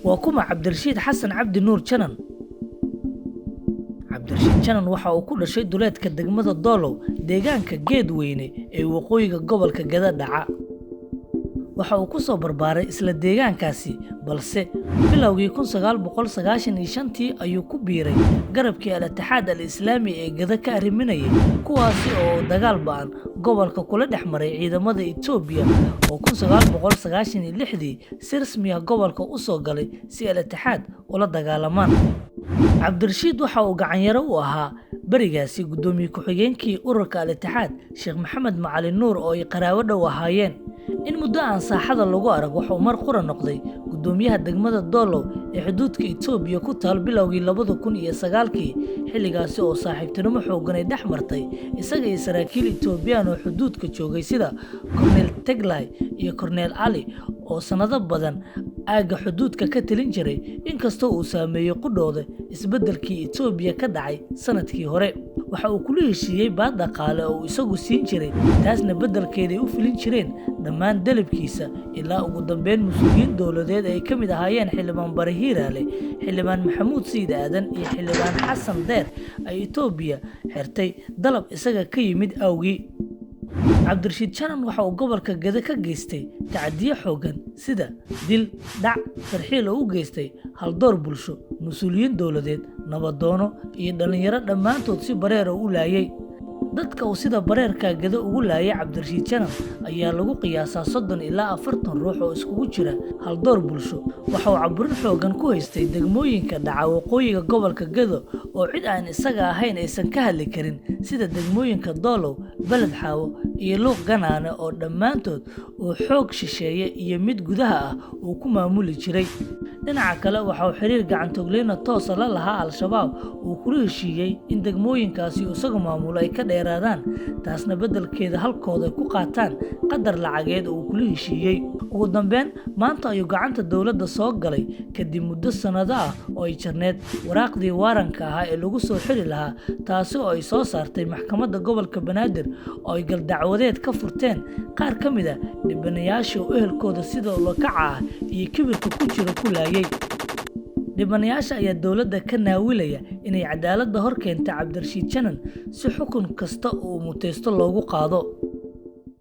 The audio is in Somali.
Waa kuma Cabdirashiid Xasan Cabdi Nuur Janan? Cabdirashiid Janan waxa uu ku dhashay duleedka degmada Doolow, deegaanka Geedweyne ee waqooyiga gobolka Gada dhaca. Waxa uu ku soo barbaaray isla deegaankaasi, balse bilowgii 1995-tii ayuu ku biiray garabkii Al-Itixaad Al-Islaami ee Gada ka arriminayay, kuwaasi oo dagaal ba'an gobolka kula dhex maray ciidamada Itoobiya oo 1996-dii si rasmi ah gobolka u soo galay si Al-Itixaad ula dagaalamaan. Cabdirashiid waxa uu gacanyaro u ahaa berigaasi guddoomiye ku-xigeenkii ururka Al-Itixaad, Sheekh Maxamed Macalin Nuur, oo ay qaraabo dhow ahaayeen. In muddo aan saaxada lagu arag, wuxuu mar qura noqday guddoomiyaha degmada Doolow ee xuduudka Itoobiya ku taal bilowgii 2009-kii, xilligaasi oo saaxiibtinimo xooggan ay dhex martay isaga iyo saraakiil Itoobiyaan oo xuduudka joogay, sida Korneel Teglay iyo Korneel Cali, oo sannado badan aagga xuduudka ka talin jiray, inkastoo uu saameeyey qudhooda isbeddelkii Itoobiya ka dhacay sanadkii hore. Waxa uu kula heshiiyey baad dhaqaale oo uu isagu siin jiray, taasna beddelkeeday u filin jireen dhammaan dalabkiisa, ilaa ugu dambeyn mas-uuliyiin dowladeed ay ka mid ahaayeen Xildhibaan Bare Hiiraale, Xildhibaan Maxamuud Sayid Aadan iyo Xildhibaan Xasan Deer ay Itoobiya xirtay dalab isaga ka yimid awgii. Cabdirashiid Janan waxa uu gobolka Gada ka geystay tacadiyo xooggan, sida dil, dhac, tarxiil oo u geystay haldoor bulsho, mas-uuliyiin dowladeed, nabadoono iyo dhallinyaro, dhammaantood si bareera u laayay. Dadka uu sida bareerka Gada ugu laayay Cabdirashiid Janan ayaa lagu qiyaasaa 30 ilaa 40 ruux oo iskugu jira haldoor bulsho. Waxa uu caburin xooggan ku haystay degmooyinka dhaca waqooyiga gobolka Gado oo cid aan isaga ahayn aysan ka hadli karin, sida degmooyinka Doolow, Beled Xaawo iyo Luuq Ganaane, oo dhammaantood uu xoog shisheeye iyo mid gudaha ah uu ku maamuli jiray. Dhinaca kale, waxa uu xiriir gacantogleyna toosa la lahaa Al-Shabaab, uu kula heshiiyey in degmooyinkaasi isagu maamulo ay ka dheeraadaan, taasna beddelkeeda halkooda ay ku qaataan qadar lacageed oo uu kula heshiiyey. Ugu dambeyn, maanta ayuu gacanta dowladda soo galay kadib muddo sannado ah oo ay jarneed waraaqdii waaranka ahaa ee lagu soo xiri lahaa, taasi oo ay soo saartay maxkamadda gobolka Banaadir oo ay galdacwadeed ka furteen qaar ka mid ah dhibanayaasha oo ehelkooda sida ulakaca ah iyo kibirka ku jira ku laayay. Dhibanayaasha ayaa dowladda ka naawilaya inay cadaaladda hor keenta Cabdirashiid Janan si xukun kasta uu mutaysto loogu qaado.